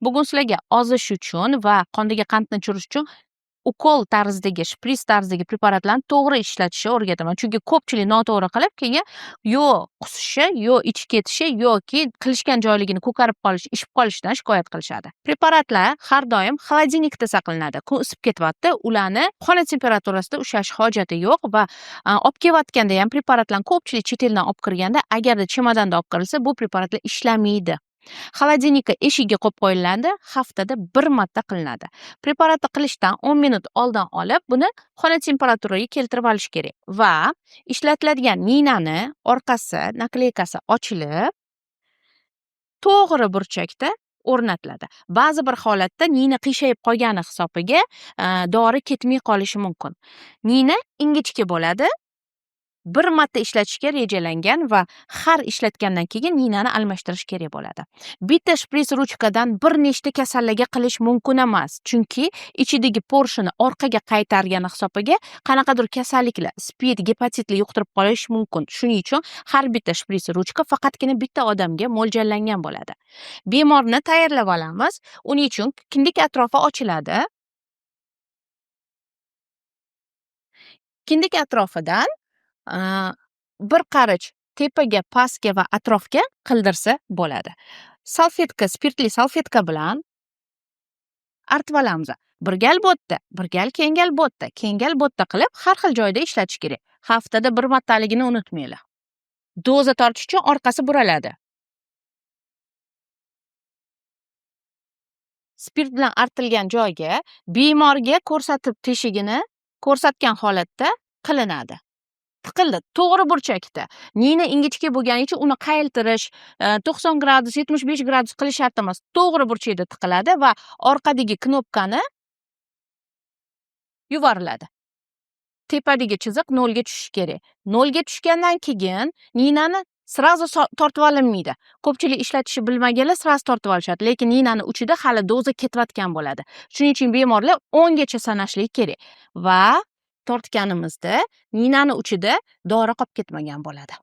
Bugun sizlarga ozish uchun va qondagi qandni tushirish uchun ukol tarzidagi, shpris tarzidagi preparatlarni to'g'ri ishlatishni o'rgataman. Chunki ko'pchilik noto'g'ri qilib, keyin yo qusishi, yo ichi ketishi yoki qilishgan joyligini ko'karib qolishi, ishib qolishidan shikoyat qilishadi. Preparatlar har doim холодильник da saqlanadi. Kun isib ketyapti, ularni xona temperaturasida ushlash hojati yo'q va olib kelayotganda ham preparatlarni ko'pchilik chet eldan olib kirganda, agarda chemadanda olib kirilsa, bu preparatlar ishlamaydi. Холодильник ka eshigiga qo'yib qo'yiladi, haftada bir marta qilinadi. Preparatni qilishdan 10 minut oldin olib, buni xona temperaturaga keltirib olish kerak va ishlatiladigan ninani orqasi, наклейка si ochilib, to'g'ri burchakda o'rnatiladi. Ba'zi bir holatda nina qiyshayib qolgani hisobiga dori ketmay qolishi mumkin. Nina ingichka bo'ladi. Bir marta ishlatishga rejalangan va har ishlatgandan keyin ninani almashtirish kerak bo'ladi. Bitta shpris ruchkadan bir nechta kasallarga qilish mumkin emas, chunki ichidagi porshini orqaga qaytargani hisobiga qanaqadir kasalliklar, SPID, gepatitlar yuqtirib qolish mumkin. Shuning uchun har bitta shpris ruchka faqatgina bitta odamga mo'ljallangan bo'ladi. Bemorni tayyorlab olamiz. Uning uchun kindik atrofi ochiladi. Kindik atrofidan bir qarich tepaga, pastga va atrofga qildirsa bo'ladi. Salfetka, spirtli salfetka bilan artib olamiz. Bir gal bu yerda, bir gal keyingi bu yerda, keyingi bu yerda qilib har xil joyda ishlatish kerak. Haftada bir martaligini unutmanglar. Doza tortish uchun orqasi buraladi. Spirt bilan artilgan joyga bemorga ko'rsatib teshigini ko'rsatgan holatda qilinadi. Tiqildi, to'g'ri burchakda. Nina ingichka bo'lgani uchun uni qayiltirish, 90 gradus, 75 gradus qilish shart emas. To'g'ri burchakda tiqiladi va orqadagi knopkani yuboriladi. Tepadagi chiziq nolga tushishi kerak. Nolga tushgandan keyin ninani sразу tortib olinmaydi. Ko'pchilik ishlatishni bilmaganlar sразу tortib olishadi, lekin ninani uchida hali doza ketayotgan bo'ladi. Shuning uchun bemorlar 10 gacha sanashligi kerak va tortganimizda ninani uchida dori qolib ketmagan bo'ladi.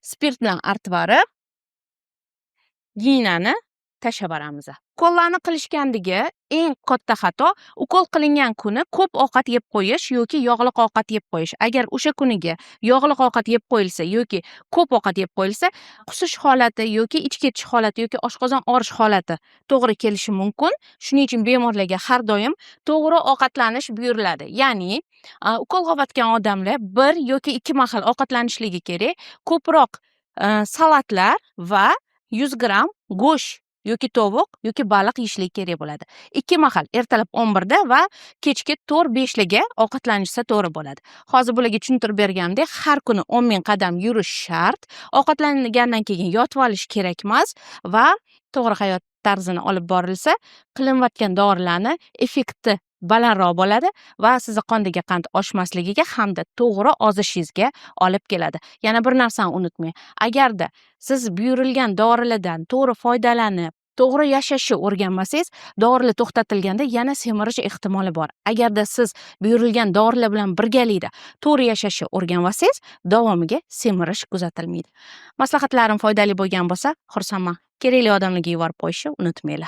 Spirt bilan artib yuborib, ninani tashlab yuboramiz. Ukollarni qilishgandagi eng katta xato ukol qilingan kuni ko'p ovqat yeb qo'yish yoki yog'liq ovqat yeb qo'yish. Agar o'sha kuniga yog'liq ovqat yeb qo'yilsa yoki ko'p ovqat yeb qo'yilsa, qusish holati yoki ich ketish holati yoki oshqozon og'rish holati to'g'ri kelishi mumkin. Shuning uchun bemorlarga har doim to'g'ri ovqatlanish buyuriladi. Ya'ni, ukol qilayotgan odamlar bir yoki 2 mahal ovqatlanishligi kerak. Ko'proq salatlar va 100 gramm go'sht yoki tovuq yoki baliq yeyishlik kerak bo'ladi. 2 mahal, ertalab 11da va kechki 4-5larga ovqatlanishsa to'g'ri bo'ladi. Hozir bularga tushuntirib berganimdek, har kuni 10 ming qadam yurish shart. Ovqatlangandan keyin yotib olish kerak emas va to'g'ri hayot tarzini olib borilsa, qilinayotgan dorilarni effekti balandroq bo'ladi va sizni qondagi qand oshmasligiga hamda to'g'ri ozishingizga olib keladi. Yana bir narsani unutmang. Agarda siz buyurilgan dorilardan to'g'ri foydalanib, to'g'ri yashashni o'rganmasangiz, dorilar to'xtatilganda yana semirish ehtimoli bor. Agarda siz buyurilgan dorilar bilan birgalikda to'g'ri yashashni o'rganmasangiz, davomiga semirish kuzatilmaydi. Maslahatlarim foydali bo'lgan bo'lsa, xursandman. Kerakli odamlarga yuborib qo'yishni unutmanglar.